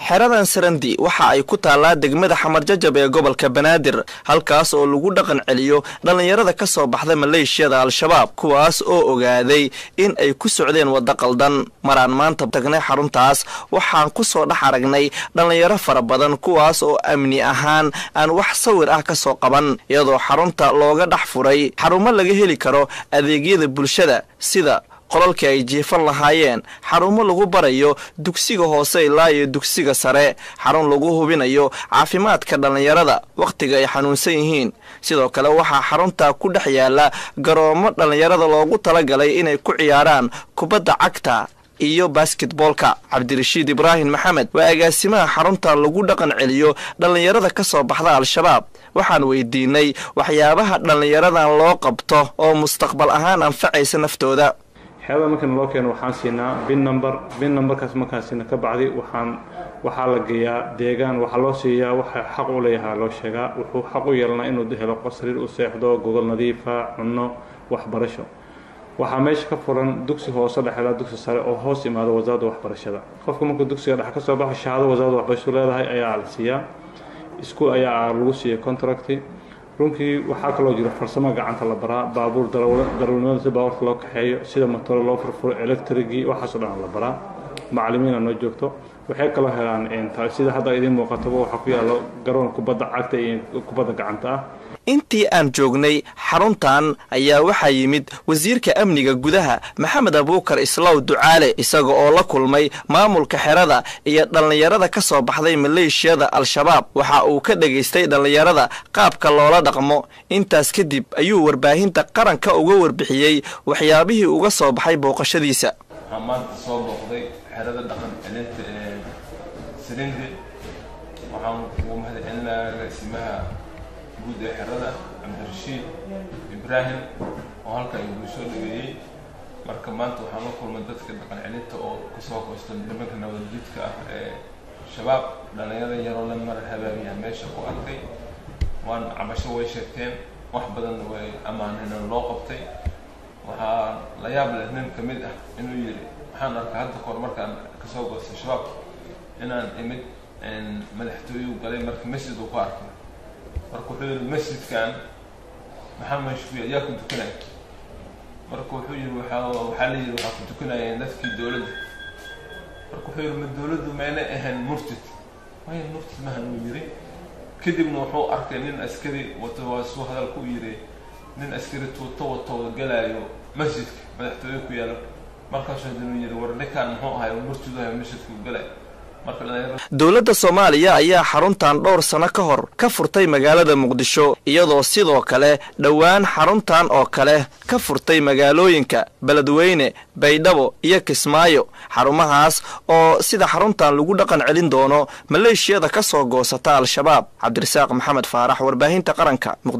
Xeradan Sarandi waxa ay ku taallaa degmada Xamarjajab ee gobolka Banaadir, halkaas oo lagu dhaqan celiyo dhallinyarada ka soo baxda maleeshiyada Al-Shabaab, kuwaas oo ogaaday in ay ku socdeen waddo qaldan. Maraan maanta tagnay xaruntaas, waxaan ku soo dhex aragnay dhallinyaro fara badan, kuwaas oo amni ahaan aan wax sawir ah ka soo qaban, iyadoo xarunta looga dhex furay xarumo laga heli karo adeegyada bulshada sida qolalkii ay jiifan lahaayeen, xarumo lagu barayo dugsiga hoose ilaa iyo dugsiga sare, xarun lagu hubinayo caafimaadka dhallinyarada wakhtiga ay xanuunsan yihiin. Sidoo kale waxaa xarunta ku dhex yaala garoomo dhallinyarada loogu talagalay inay ku ciyaaraan kubadda cagta iyo basketboolka. Cabdirashiid Ibraahim Maxamed waa agaasimaha xarunta lagu dhaqan celiyo dhallinyarada ka soo baxda Al-Shabaab. Waxaan weydiinay waxyaabaha dhallinyaradan loo qabto oo mustaqbal ahaan anfacaysa naftooda. Xeerada markan loo keeno waxaan siinaa bin number. Bin numberkaas markaan siina ka bacdi, waxaa la geeyaa deegaan, waxaa loo siiyaa waxa xaq u leeyahaa, loo sheegaa wuxuu xaq u yeelanaa inuu helo sariir u seexdo, gogol nadiifa, cunno, waxbarasho. Waxaa meesha ka furan dugsi hoose dhexe ilaa dugsi sare oo hoos imaado Wasaaradda Waxbarashada. Qofka markuu dugsiga dhexe kasoo baxo, shahaado Wasaaradda Waxbarashadu leedahay ayaa la siiyaa, iskuul ayaa lagu siiyay contract. Runkii waxaa kaloo jira farsamo gacanta la baraa, baabuur darawalnimada, si baabuurka loo kaxeeyo, sida motoro loo furfuro, electrigii, waxaasoo dhan la baraa. Macalimiina noo joogto. Waxay kaloo helaan, sida hadda idiin muuqataba, waxaa ku yaallo garoon kubadda cagta iyo kubadda gacanta ah. Intii aan joognay xaruntan ayaa waxaa yimid wasiirka amniga gudaha Maxamed Abuukar Islaw Ducaale, isaga oo la kulmay maamulka xerada iyo dhallinyarada ka soo baxday maleeshiyada Al-Shabaab. Waxa uu ka dhegaystay dhallinyarada qaabka loola dhaqmo. Intaas kadib ayuu warbaahinta qaranka uga warbixiyey waxyaabihii uga soo baxay booqashadiisa. Waxaan maanta soo booqday xerada dhaqan celinta ee Sarindi. Waxaan ugu mahad celinayaa agaasimaha guud ee xerada, Cabdirashiid Ibraahim, oo halkan igu soo dhaweeyey. Marka maanta waxaan la kulmay dadka dhaqan celinta oo kasoo goosta nimanka nabadgudka ah ee Shabaab. Dhalinyarada yaroo la mara habaabiyaa meesha ku arkay. Waan cabasho way sheegteen, wax badanna way ammaaneen loo qabtay. Waxaa la yaab leh nin ka mid ah inuu yiri: "Waxaan arkaa hadda kahor markaan kasoo goostay Shabaab inaan imid madaxtooyuu galay, marka masjid uu ku arkay. Marka wuxuu yidhi: 'Masjidkan maxaa meesha ku yaa ku tukanaya?' Marka wuxuu yidhi: waxaa la yidhi waxaa ku tukanayeen dadkii dowladda.' Marka wuxuu yidhi: 'Ma dowladdu mayna ahayn murtid?' 'Maya, murtid mahan,' uu yidhi. Kadibna wuxuu arkay nin askari wato. Waa suu hadal ku yidhi, nin askari tuuto wato galaayo masjidka madaxtooye ku yaalo. Markaasuu haddana yidhi: 'War ninkaan muxuu ahay? Murtid ahay, masjidka u galay.' Dowladda Soomaaliya ayaa xaruntan dhowr sano ka hor ka furtay magaalada Muqdisho, iyadoo sidoo kale dhowaan xaruntan oo kale ka furtay magaalooyinka Beledweyne, Baydhabo iyo Kismaayo, xarumahaas oo sida xaruntan lagu dhaqan celin doono maleeshiyada ka soo goosata Al-Shabaab. Cabdirasaaq Maxamed Faarax, warbaahinta qaranka, Muqdisho.